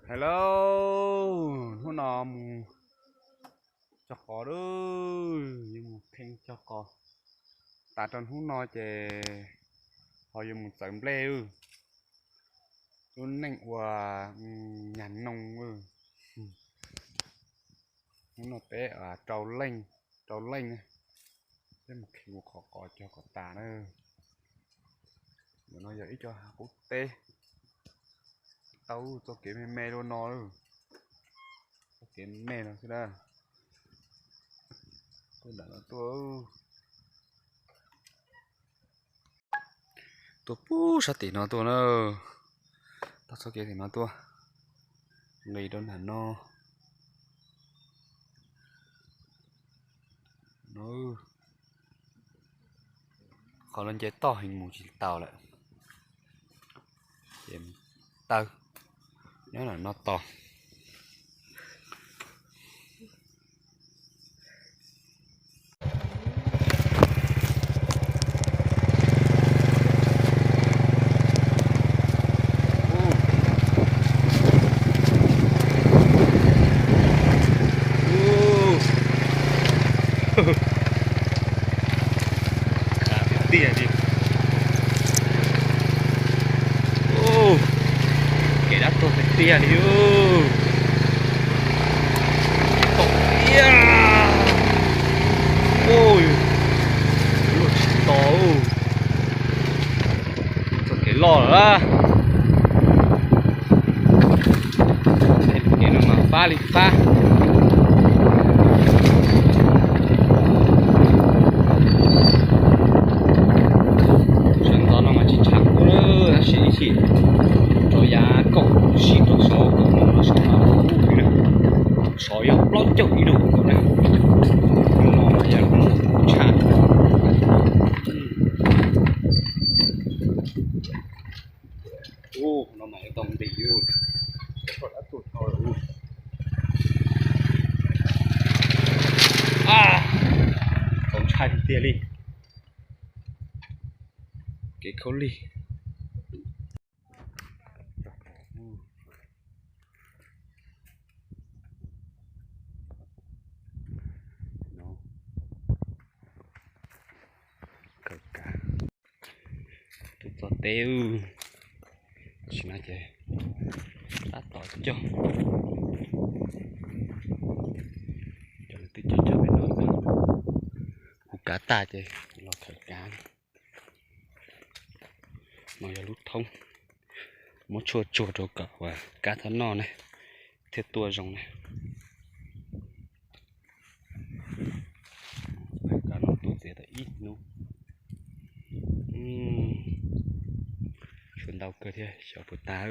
Hello, hnub no mus cog qos lawm, yuav mus kheej cog qos. Tas rau hnub no ces ho yuav mus txawv nplej lawm. Lub neej ua nyag noog lawm. Hnub no peb rau leej, rau leej, peb mus kheej ua qhov qos cog kom tas na. Ntawm no yog ib co hav qub teb, tau txoj kev me me luaj no, txoj kev me no xwb na. Tuaj nram no tuaj, tuaj pub sab tim no tuaj na, taug txoj kev tim no tuaj, nqis rau nram no. Qhov lawv nce toj heev mus tsis taus lawm, ces taw nyob nram no tos. Tiag tiag li. Kev dab tuag tiag tiag li. Tom tiag. Luaj tsis to. Txoj kev loj lawm. Kev no mas fab li fab. Sawv ntxov no mas tsis tshav kub lawm, tab sis ib chim rau yav kaum sib rau xyoo kaum no sov no kub heev na. Sov yog plaub caug ib度na. No mas yog tshaj. Ub, no mas yuav tau nqis, tshuaj dab tuag tau lawm. Txaus ntshai tiag li. Kev khaub lig. Kawm kav, tuaj txog teb, tam sim no ces tab tom cog, cog lawv twb cog cog pem no, kuv kav tag ces los kawm kav. No yog lub thoob, muab tshuaj tsuag rau kom uas kab thab noj ne, thiaj tuaj zoo ne. Kab no tuaj txiav tau ib hnub. Tshuav ntau kawg thiab, xyov puas tag.